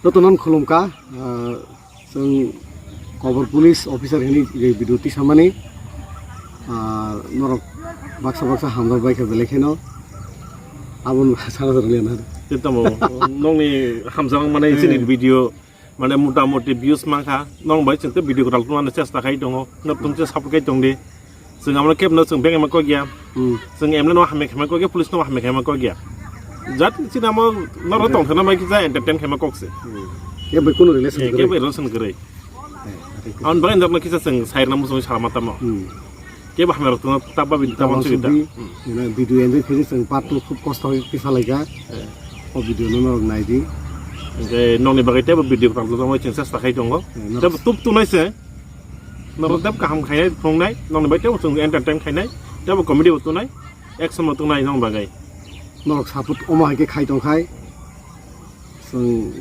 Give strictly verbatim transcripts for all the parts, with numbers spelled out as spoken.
Jotono khulumkha, ah, chwng Kobor police officer hwnwi je video tisamani, ah, norok baksa baksa hamjak bai kha belai kheno. Aboni sana sana liya na. Tei tamo, nokni hamjakmani chini video, mane, mota moti views mankha, nong bai chwng tei video kwtal tongmani chesta khai tongo, no tong che support khai tong di. Chwng amo kebno chwng beng ema kok ya. Hmm. Chwng emla no hamya khema kok ya, police no hamya khema kok ya. Jat chini amo norok tong thana bai kisa entertain khema kok se. Hmm. Kebo kuno relation kwrwi. Kebo relation kwrwi. Eh, ate. Ang bai ndok kisa chwng sair na musung salama tamo. Hmm. Kebo hamya rok tong ta ba bin ta Tabang ban chiri ta. Sudi, ina video enjoy khe chwng part two khub kosto khe kisa laika. Eh. O video no norok nai di. Hingke nokni bagwi tebo video kwtal tongmani chwng chesta khai tongo. Eh, norok tebo tup tunai se. Norok tebo kaham khainai phunuknai, nokni bai tebo chwng entertain khainai, tebo comedy bo tunai, action bo tunai nokni bagwi. Norok support omo hai khe khai tong khai. Chwng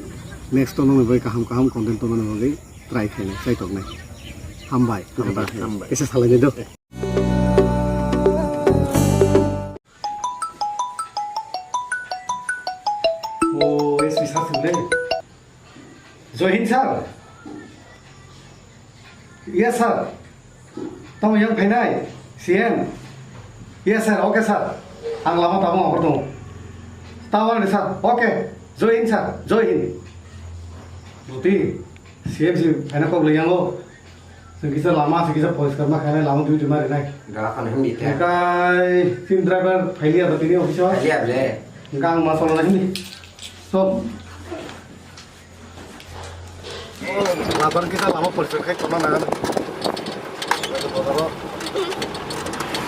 next o nokni bai kaham kaham content tongmani bagwi try khainai, chai toknai. Hambai. Hambai, hambai. Kisa salainai do. O, S P sir thung le. Joy Hind sir. Yes sir. Tamo yang phainai C M. Yes sir, okay sir. Ang lama tamo ang tongo. Tamo ni sir, okay. Joy Hind sir, Joy Hind. Boti, C M si phaina kok le yango. Chwng kisa lama se kisa poriskar ma khainai, lama duty ma rinai. Gala phano himdi te. Kai team driver phailiya da tini office o. Phailiya ble. Hingke ang ma cholona himdi. Stop. Labar kisa lama poriskar khai tongna nangan.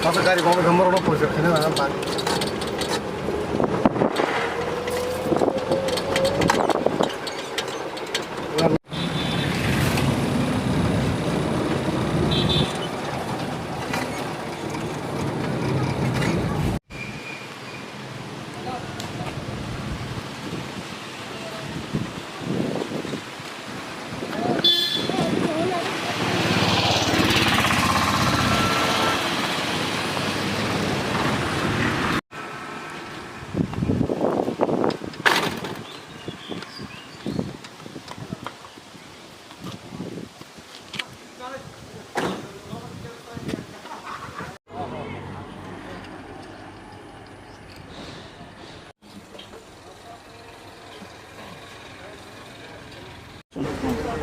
Masa gari gong gomor no poriskar khaina nangan ta.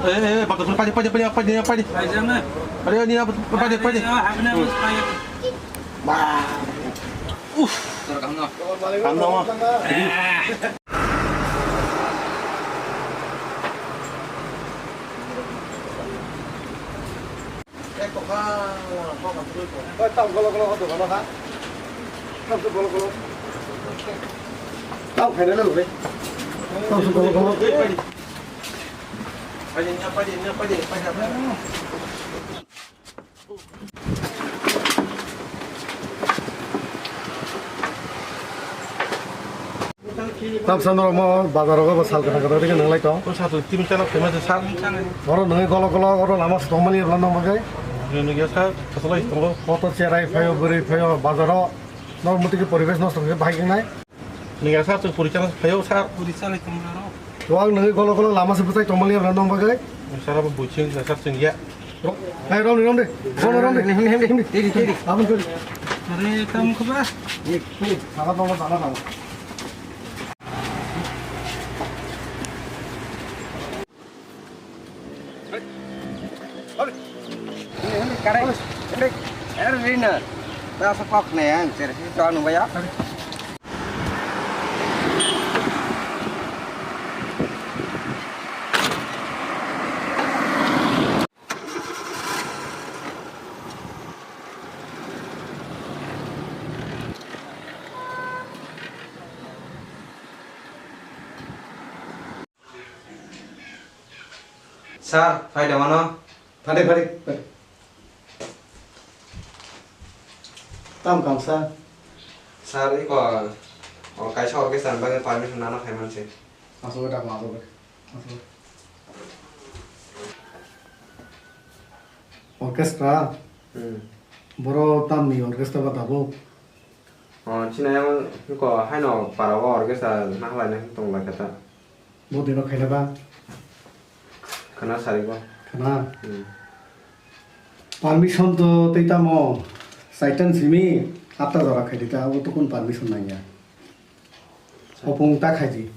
Eh, eh, eh, bakal padi, padi, padi, padi, padi. Padi, padi, padi, padi. Bah. Uff. Kandang, ah. Oi, tam golo golo o dogano ha. Tam su golo golo. Tam khaina nang le. Tam su golo golo. Tamsa norok mo bazar rogo bo sal kwthang kwthang rikhe nang lai tong. Ko sa to timi chana famous sa. Oro nungui golo golo oro lama se tongmani ebla nang bagwi. Nungui sa kasalai tongo. Kotor cherai phaio bwrwi phaio bazaro. Nor muti ki poribesh nosto khe bahai khe nai. Nungui sa to puri chana phaio sa. Puri chana tongmani aro. To ang nungui golo golo lama se bwchai tongmani ebla nang bagwi. Sara bo buching na sa chingya. Hey, romdi, romdi. Romdi, romdi. Himdi, himdi, himdi. Tiri, tiri. Abang tiri. Are, kamu ke ba? Ye, tiri. Salah nomor, salah nomor. Himdi, himdi, karai. Himdi. Are, Rina. Ta sa kok ne, ang cer si tuan ba ya. Sir, phai da mano? Phai de, phai de, phai de. Tam kam, sir? Sir, iko, o, kaisa orchestra ni bagwi permission nana phai manse. Aswk da, aswk da. Aswk. Orchestra? Hmm. Boro tamni orchestra ba tabuk? O, chini ayang ko haino para o orchestra nahalai na tong lai kha ta. Bo dino khaina ba. Khana sari ba. Khana. Hmm. Permission to tei tamo saitan simi atta jora khaidi ta, abo to kun permission nangya. Hopung ta khaidi.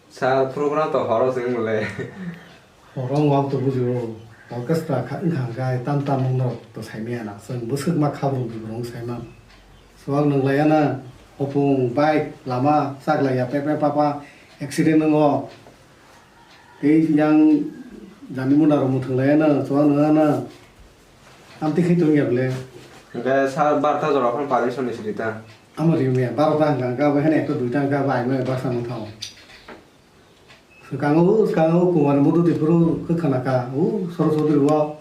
Sa program to horo sing mole. Horo wng wak to bujio. Orchestra kha wngkha hwnkhe tam tam wng norok to saimaya na. Chwng bwswk ma khabrum bibrung saiman. Swak nwnglaiya na. Hopung bike lama chaklaiya pe pe pa pa accident wngo. Tei yang jani muna rok muthung lai na, chuwak nang na. Amtwi khai tong ya ble. Hingke sa barta jora phano permission ni siri ta. Amo ri me, barota hingka hingka abo hene ekta duita hingka abo aimai basa mung thango. Swkango, swkango, kumar mudu tipuru khe khana ka, u soro sodri wo.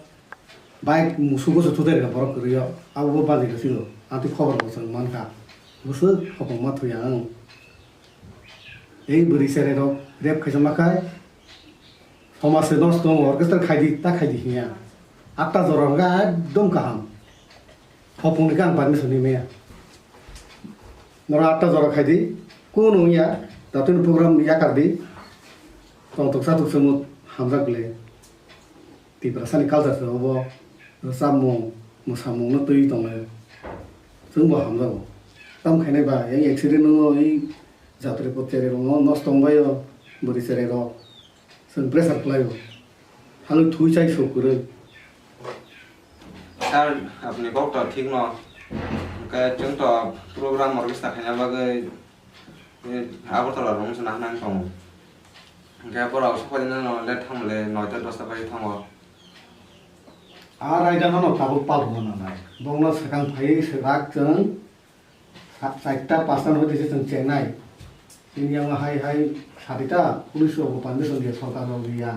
Bike musugo se thutai rega borok kwrwi o. Abo bo bajai ka silo. Amtwi khobor bo chwng man ka. Bwswk hopong ma thuya ang. Ei bwrwi cherai rok rep khaisa ma khai. Somaj se nosto tongo, orchestra khaidi, ta khaidi hinya. Atta jora hwnkha ekdom kaham. Hopung ni khe ang permission ni maya. Nora atta jora khaidi, kunu wngya, datuni program yakar di. Tongthok sathok se mut hamjak le. Tiprasa ni culture se obo, rwchapmung, mwsamung no twi tongo. Chwng bo hamjago. Tam khainai ba, yang accident wngo, ei jatri po cherai rok no nosto wng bai o, bwrwi cherai rok. Chwng pressure khlai o. Halo thui chai sok kwrwi. Sir, apni kok to thik no. Hwnkhe chwng to program orchestra khaina bagwi, eh, Agartala rung se nang nang tongo. Hwnkhe borok sok pai nang no late thang le noita dosta bai thango. A raida no tabuk pal rwna nangnai. Bongno swkang phaiwi swkak chwng Sa-, chaita pasta no tisa chwng chengnai. Tini yang hai hai sadita, police rok bo permission dia, sorkar rok dia.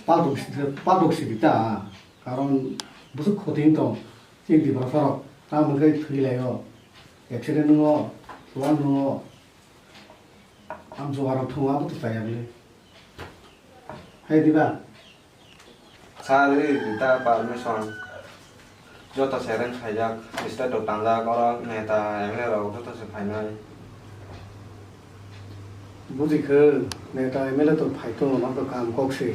Patok si-, patok si dita. Karon busuk khoting tong. Chini Tiprasa rok. Tamo khe thwi lai o. Accident nungo, chuan nungo. Am jugarok thungo abo to chaya bwle. Hai diba? Sir, ri ta permission. Joto se arrange khaijak, state rok tangjak, oro neta, M L A rok joto se phainai. Buji khe, neta M L A to phai tongo, ma to kaham kok se.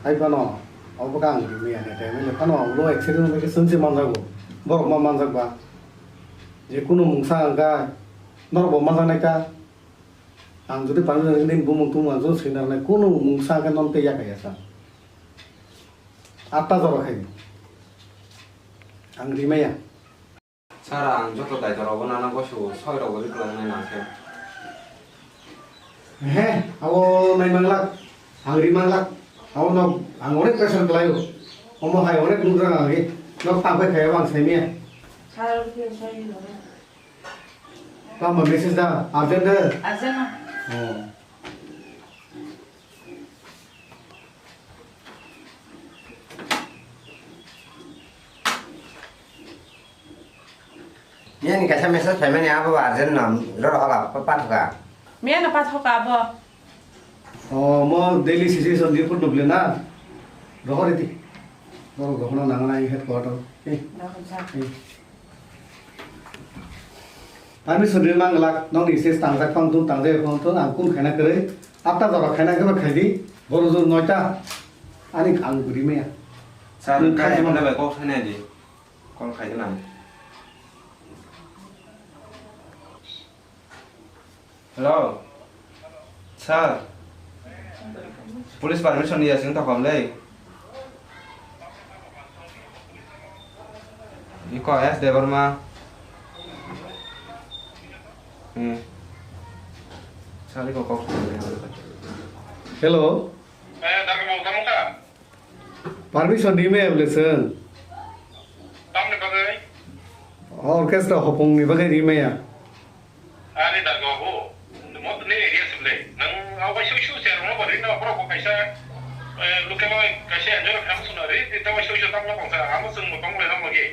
Hai phano, obo khe ang rimaya neta M L A phano, ulo accident wngwi khe chwng se manjago. Borok ma manjak ba. Je kunu mungsa hwnkha, norok bo manjaknai kha. Ang jodi permission nini bumung tumung ang joto swina rwnai, kunu mungsa khe nono tei yakaya sa. Atta jora khai di. Ang rimaya. Sir, ang joto daitorogo nana gosu soi rogo ri kwlangnai nang khe. He, abo nai manglak, ang ri manglak. Abo no ang onek pressure kwlaio. Omo hai onek nukjak ang ri. Nok ta bai khaiya ang saimaya. Sir, Tamo message da, urgent de. Urgent no. Oh. Yang ni kaisa message phaimani abo urgent no, roro hola, pa-, pathoka. Miya no pathoka abo. Oh, mo daily situation report no bile na. Rohor iti. Rohor gohna nang na headquarter. Eh. Rohor ja. Eh. Ani sundri mang lak, nong ni ses tangjak phang tun, tangjak phang tun, ang kun khaina kwrwi. Atta jora khaina kwrwi khaidi, boro jor noita. Ani ang buri maya. Sir, nwng khai khaima. Bai kok thainai di. Call khai di nang. Hello. Sir. Police permission ya sing tokom le. Iko S Debbarma. Hmm. Sir, iko kok. Hello. Eh, dar mo kamu ka? Permission rimaya bole chwng. Tamni bagwi? Orchestra hopongni bagwi rimaya. Ani dago bo. Mo ni area sible. Nang abai sui sui se rong bo ri na borok bo kaisa, eh, local bai kaisa enjoy khamu suna ri, ta bai sui sui tamno kongsa amo chwng mo tong le nang magi.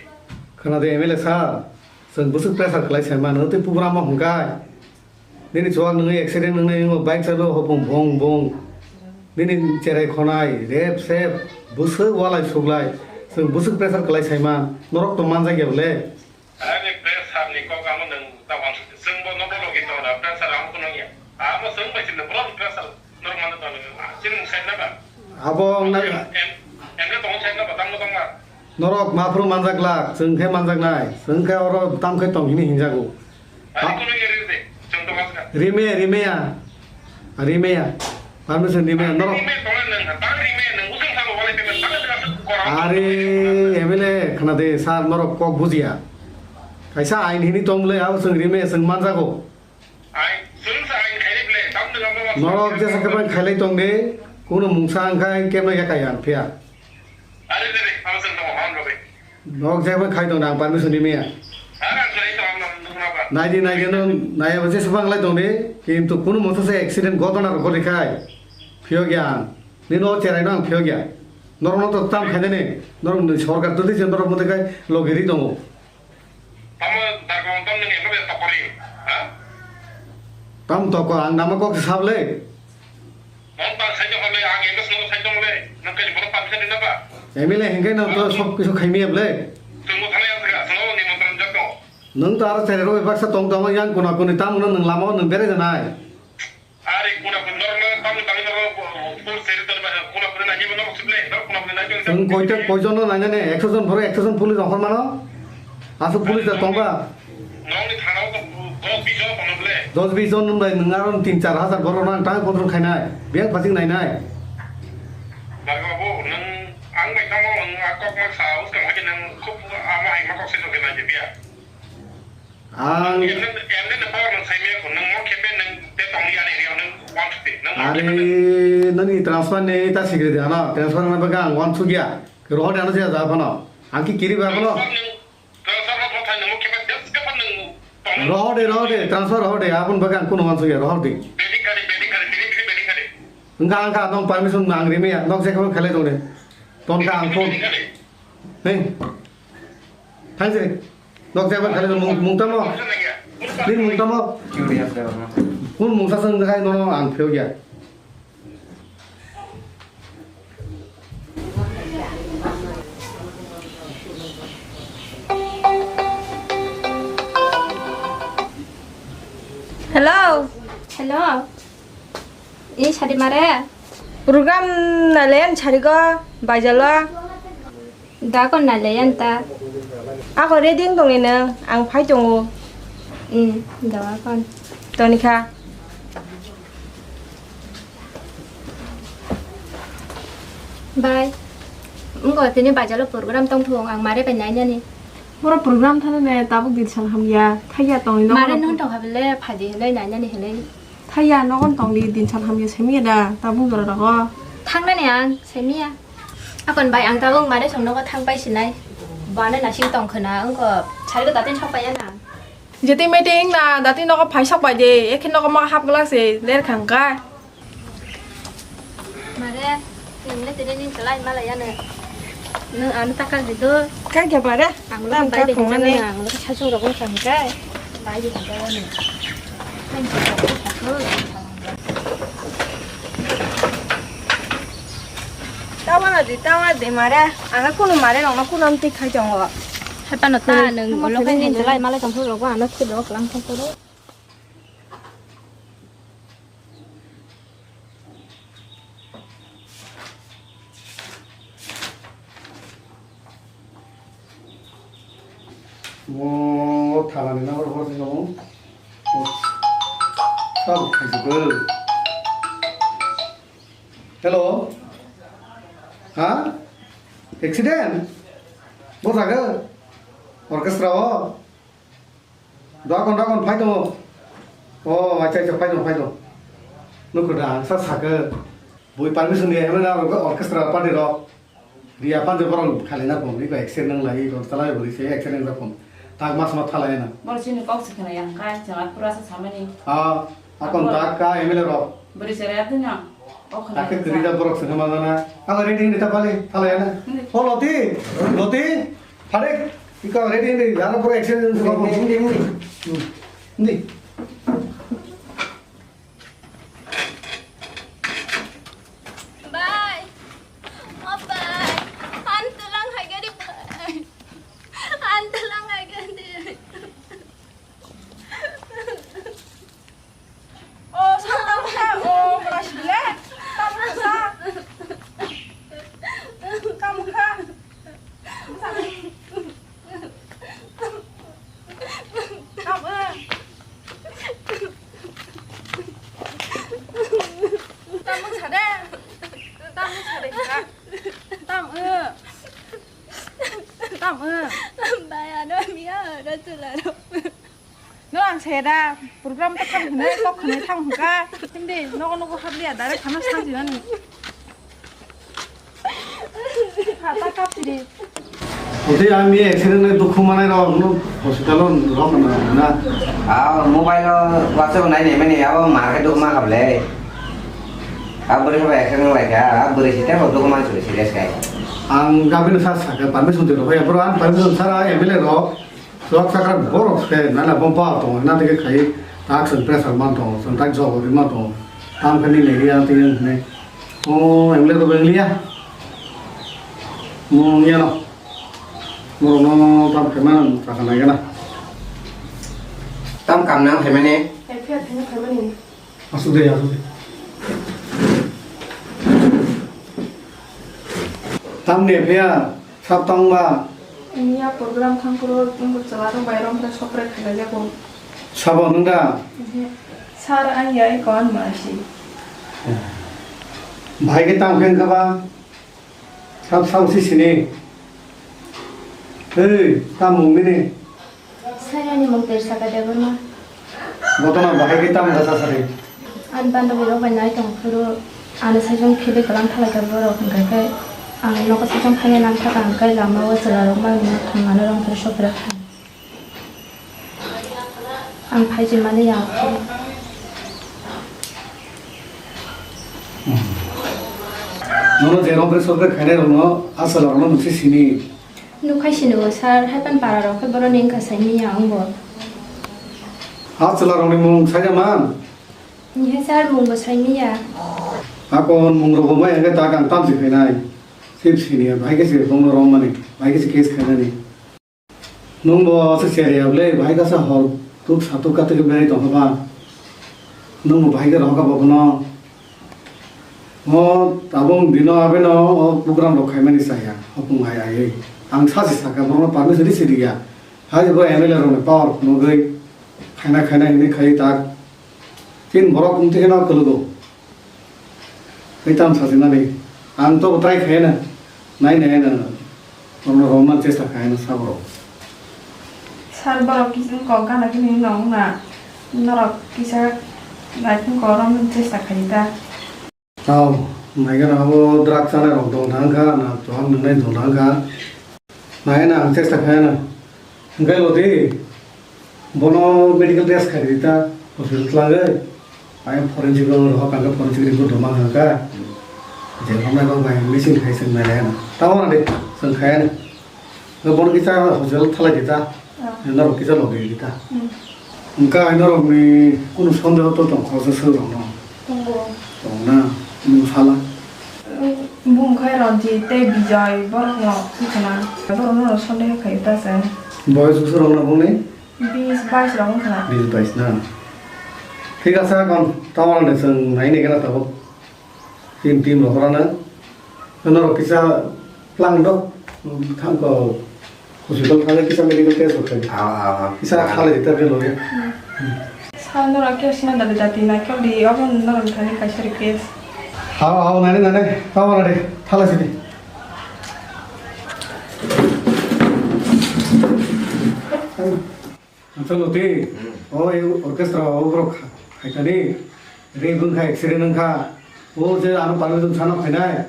Khana de M L A sir, chwng bwswk pressure khlai sai mano tei program o hwnkhe. Nini chuwak nungwi accident wngnai wngo, bike chalo hopong bong bong. Nini cherai khonai, rep sep, bwswk walai suklai, chwng bwswk pressure kwlai saiman, norok to manjak ya bole. Ani pressure ni kok amo nwng ta wansuk, chwng bo nobo logi tongna pressure amo phunukya. Amo chwng bai chini borom pressure Abo wng na. Em, em, em, tong sai na batang batang ma. Norok maphuru manjak glak, chwng khe manjaknai, chwng khe oro tam khe tong hini hinjago. Ani Ha? Kuno eri de, chwng tong asna. Rime, rimeya. Rimeya. Permission rimeya. Norok. Rime tong nang, tang rime nang, usung sa wale te nang, tang nang, korang. Are, M L A khna de, sir, norok kok bujiya. Kaisa ain hini tong le, abo chwng rime, chwng manjago. Ai, chwng sa ain khairi ble, tam nang amo. Norok jesa khe bai khailai tong de, kuno mungsa wng khai kemno ya kaya phiya. Are, are, amo chwng tong, hon robe. Norok jesa bai khai tong de, ang permission ni miya. Ara, khlai tong, ang nang nukna ba. Nai di, nai di, no, nai abo jesa bai lai tong de, kintu kuno mungsa se accident gotona rok gori khai. Phiyo gya ang. Ni no cherai no ang phiyo gya. Norok no to tam khai de ne, norok ni sorkar to de, norok mo de khai logeri tongo. Tamo darkar tamo nwng ekdom ya tokori, ha? Tam toko, ang nama kok sable. Nwng ta sai tong le, ang ekdom snow sai tong le, nwng kali bono permission rina ba? M L A hingke nwng to sob kisu khaimi able. Chwngbo thanai ang thaka, chwngbo nimantron jak tong. Nwng to aro chari rok baksa tong tong yang kuna kuni tamo nwng lama o nwng bere janai. Are kuna kuna norok no tamni bagwi norok full seri tor ba kuna kuna nai jeba norok sible norok kuna kuna nai jeba. Chwng koita koijon no nainani, ekso jon borok ekso jon police ongkhor mano. Aswk police da tongba. Nokni thana o dos bis jon tongo ble. Dos bis jon nwng bai nwng aro tin char hajar borok no ang tang control khainai. Biyang phasing nainai. Darga bo nwng ang bai tamo nwng a kok ma sa uskang hake nwng khub ama hai ma kok se jokhe nai je biya. Ang Emne, emne ne power nang saimaya ko, nang mo khepe nang te tongni ani area nang one fifty, nang mo khepe nang Are, nani transfer ni ta sikri de ano, transfer na baga ang one sugya. Rohor ano siya ja phano. Ang ki kiri ba phano. Transfer nang, transfer na thang nang mo khepe just khepe nang tong. Rohor de, rohor de, transfer rohor de, apun baga ang kuno one sugya, rohor de. Pending kare, pending kare, pending kare, pending kare. Engka, engka, nong permission nang rimi ya, nong se khepe khalai tong de. Ton ka ang phone. Pending kare. Hei. Thang se. Nok jaiban khali mung, mung tamo. Nini mung tamo. Curious le ono. Kun mung sa sung khai nono ang pheo ya. Hello. Hello. Ini sadi mare. Program nailen sadi go bajalo. Da kon nailen ta. Ako ready wng tongni nwng, ang phai tongo. Hmm, da kon. Tonikha. Bye. Wngkha tini bajalo program tong thung, ang mare bai nainani. Boro program thana ne tabuk din sal hamya, thaiya tongni nogo. Mare nung tong habile phadi hile nainani hile. Thaiya nogon tongdi din sal hamya semiya da tabuk jora rogo. Thangnani ang semiya. Akon bai ang tabuk mare song nogo thang pai sinai. Bana nasing tong khna wngkha sari ko datin sok pai ya na. Jeti meeting na dati nogo phai sok pai de, ekhe nogo ma hap glak se ler khang ka. Mare, nung le tini ning kelai malai ya ne. Nung ano takal di do. Kagya mare? Ang lo bai de jaga ne, ang lo sasung rok wng sang kai. Bai de jaga ne. Tawa na di, tawa de mare. Ang kuno mare rok no kuno amtwi khai tongo. Hai pano ta nung lo kai ning kelai malai tong phuru rok ano khud rok lang thang phuru. Mo thalani number hor sing mo. Sab khaisukhe. Hello. Ha? Accident? Bo jaga? Orchestra o? Dakon, dakon, phai tongo. O, acha, acha, phai tongo, phai tongo. Nukho da, ang sa sakhe. Bui permission riya hwnwi na orchestra party rok. Riya phan je borok khalina pon, iko accident nang lai, iko chalai buri se accident nang pon. Tak mas ma thalai na. Bor chini kok se khna yang kai, chwla pura sa samani. Ah, akon tak ka M L A rok. Buri se riya dina. Takhe kwrwi da borok se ma jana. Ang ready ni ta pali, thalai na. Hindi. O Loti, Loti. Pharek, iko ready hindi, jana pura accident nang pon. Hindi, hindi, hindi. Hmm. Hindi. Bye. Oh, bye. Ang tulang hai gari, bye. Ang tulang hai gari. Oh, sa tamo sa. Oh, pura sila. Tamo sa. Tam, eh. Tam, eh. Bai, ano miya, ano chwla rok. No, ang saya da program ta thang hwnwi, kok hwnwi thang hwnkha. Hindi, nogo nogo habliya, direct khana sangjinani. Hata kapri. Ute ami accident ni dukhu manai rok no hospital o rok na na. Ah, mobile o WhatsApp nai nai mani abo mar ke dukhu ma kable. Abri haba accident lai ka, abri sita ho dukhu man suri serious kai. Ang gabi na sa sa ka permission de ro ya bro, ang permission sara M L A ro. Sok sakra borok se nana bom pa tongo, na tike khai tak sen pressure man tongo, sen tak job ri man tongo. Tam kani le ya tike ne. O M L A to beng liya. Mo ya no. Mo no tam khe man ta kana gana. Tam kam nang khe mane. Ai phiya thina khe mane. Asuk de, asuk de. Tamni phiya, sab tong ba? Miya program thang phuru, wngkha chwla rok bai rok bai sopre khlai jago. Sabo nwng da? Ehe. Sir, ang ya eko an ma si. Bhai ke tang pheng kha ba? Sab sao si sini. Hei, tam mung bini. Sairani mung ter saka debana. Botona bahai ke tam da sasari. An banda biro bai nai tong phuru. Ano saijong philwi kalang thalai ka borok hwnkha khe. Ang nogo saijong phaina nang thaka hwnkhe lama o chwla rok bai mano thang mano rong phuru sopra. Ang phaijimani ya. Nono je romre sokre khainai rokno a chwla rokno nwngse sini. Nukhai sini bo sir, haipan para rok khe boroni wngkha saimiya ang bo. A chwla rokni mung saida man? Nihai sir, mung bo saimiya. Akon mung rok bo mai ang khe tak ang tamsi khainai. Sip sini, bahai khe se bongno romani, bahai khe se case khainani. Nwng bo aswk cherya bwle, bahai kasa hor tuk satuk katuk khe berai tongkha ba? Nwng bo bahai khe rohorkha bo bono? O tabuk dino abeno o program rok khaimani chaya, hopung hai aiwi. Ang sachi sakha, borokno permission risi riya. Hai bo M L A rokni power phunugwi khaina khaina hinwi khai tak. Tin borok wngtwi kheno kwlwgo. Tei tamo sajinani. Ang tobo try khaina. Nai nai na. Romna romna chesta khaina saborok. Sir, borok kisa kok gana kini nong na. Norok kisa naiphung kok romna chesta khaida. Tao, naigana abo drug chanai rok dong thang kha, na to ang nungnai dong thang kha. Nai na ang chesta khaina. Hwnkhe lodi, bono medical test khai rita, hospital tlangwi. Ayang forensic o rohor kangkhe forensic report rwma hangkha. Je hamnai rok bai machine khai chwng nai nai ano. Tamo na de, chwng khai ano. Bono kisa hospital thalai dita. Ah. Norok kisa logi dita. Hmm. Hwnkhe norokni kunu sondeho to tong kho se sir rokno. Tongo. Tong na, nung sala. Bung khai Ranjit tei Bijoy borokno wngkha na. Borokno sondeho khai ta se. Boyos bwswk rok na bongni? Bis bais rok wngkha na. Bis bais na. Thik ase, kon tamar ni chwng nai ni gana tabuk. Team, team rok rana. Norok kisa plang do. Thang ko hospital thang kisa medical test rok khai. Ah, ah, ah. Kisa khalai ta be loge. Sa norok khe sina dadi dadi na khe di obo norok thani kaisa request. Hao, hao, nani, nani. Tamar ni. Thala sini. Acha loti, hmm. O, e orchestra o borok kha-, khaikani, rape wngkha, accident wngkha, o je ano permission sana phainai,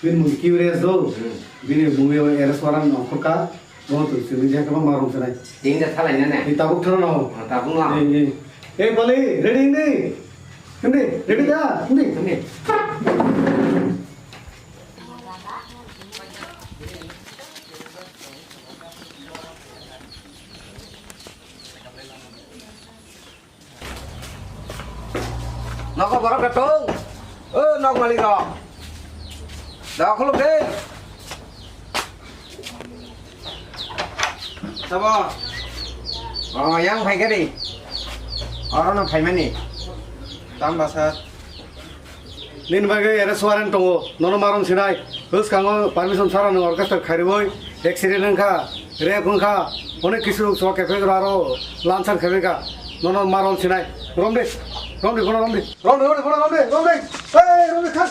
bini mung curious do, hmm. Bini mung yo arrest warrant nongkhorkha, bo to sini je kama marum sanai. Tinda thalai nane. Ni tabuk thana no. Ah, tabuk no. Ni, ni. E bali, ready ni? Hindi, ready da? Hindi. Hindi. Nogo borok da tong. O nok malik rok. Da khuluk de. Sabo. O yang phai gari. Oro no phai mani. Tam basa. Nini bagwi arrest warrant tongo, nono marom sinai. Bwskango permission sara nwng orchestra khairwi, accident wngkha, rape wngkha, onek kisu sok kepek aro lansar kepeka, nono marom sinai. Romdi, romdi, kono romdi. Romdi, romdi, kono romdi, romdi. Hey, romdi, khak.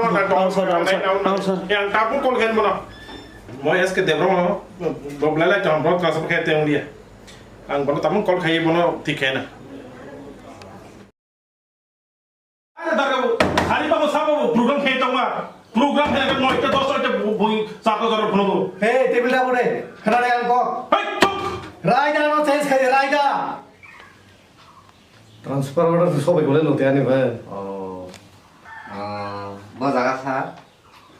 Ang sir, ang sir, ang sir. Yang tabuk call khen bono. Mo S K Debra mo, bo belai lai tong, bo transfer khe tong dia. Ang bono tabuk call khai bono thik khe na. Are darga bo, hari ba bo sabo bo program khe tong ma. Program khe noi ta dos ta boi sat ta jor phone bo. Hey, table da bore. Khana re ang ko. Hey, chup. Raida no change khai, raida. Transfer order sobai gole lote ani bhai. Oh. Ah, bo jaga sir?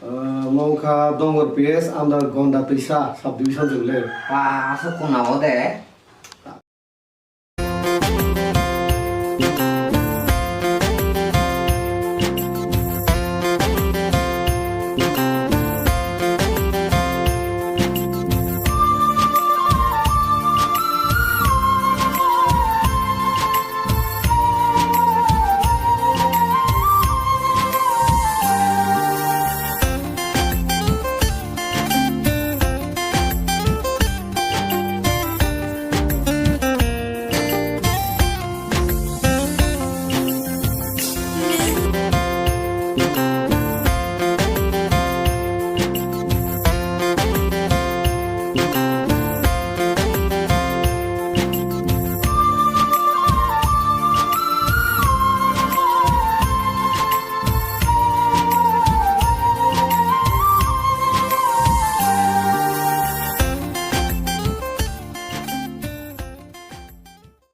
Ah, mo wngkha Dongor P S under Gonda Twisa subdivision se bole. Ba, aswk kuna o de?